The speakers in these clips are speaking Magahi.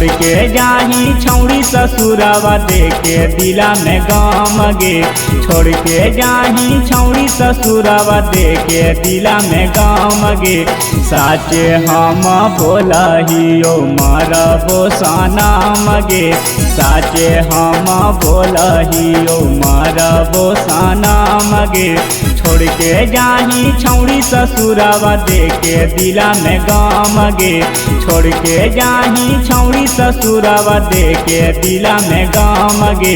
छोड़ के जाही छौड़ी ससुरवा देके दिला में गम गे। छोड़ के जाही छौड़ी ससुरवा देके दिला में गम गे। साचे हम बोलहियो मरबो सनम गे। साचे हम बोलहियो मरबो सनम गे। छोड़ के जाही छौड़ी ससुरवा देके दिला में गम गे। छोड़ के जाही छौड़ी ससुरवा देके दिला में गम गे।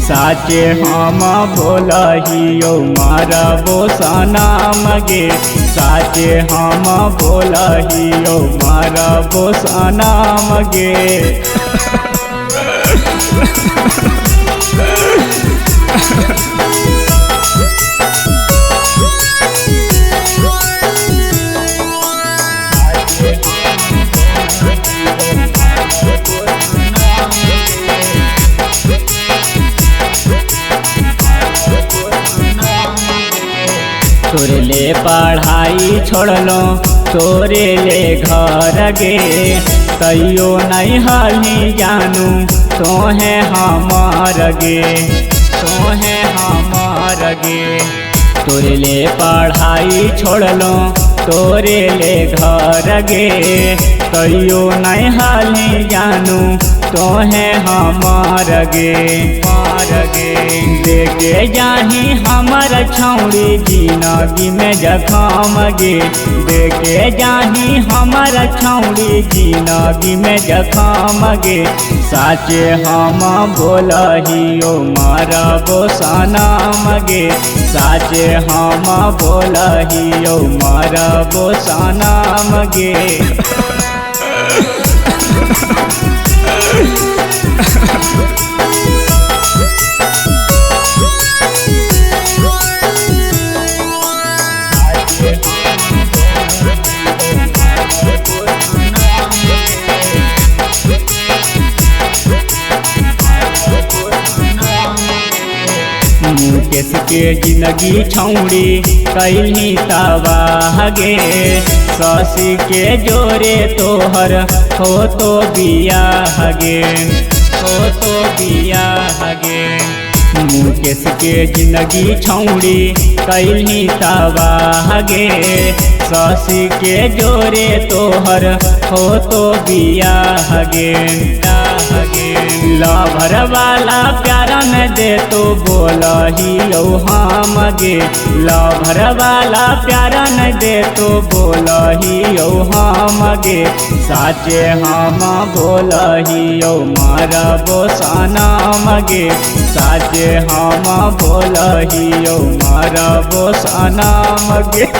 साचे हम बोलहियो मरबो सनम गे। साचे हम बोलहियो मरबो सनम गे। तोरे ले पढ़ाई छोड़लो तोरे ले घर गे। तैयो नहीं हली जानू तोहे हमार गे। तोहे हमार गे। तोरे ले पढ़ाई छोड़लो तोरे ले घर गे। तैयो नहीं हली जानू तोहे हमार गे। मार गे। देके जाही हमर छौड़ी जिनगी में जखम गे। देके जाही हमर छौड़ी जिनगी में जखम गे। साचे हम बोलहियो मरबो सनम गे। साचे हम बोलहियो मरबो सनम गे। मुकेश के जिंदगी छौड़ी कैली तबाह गे। शशि के जोरे तोहर हो तो बियाह गे। हो तो बियाह गे। मुकेश के जिंदगी छौड़ी कैली तबाह गे। शशि के जोरे तोहर हो तो बियाह गे। लभर वाला प्यारा न दे तो बोलहियो हम गे। लभर वाला प्यारा न दे तो बोलहियो हम गे। साचे हम बोलहियो मरबो सनम गे। साचे हम बोलहियो मरबो सनम गे।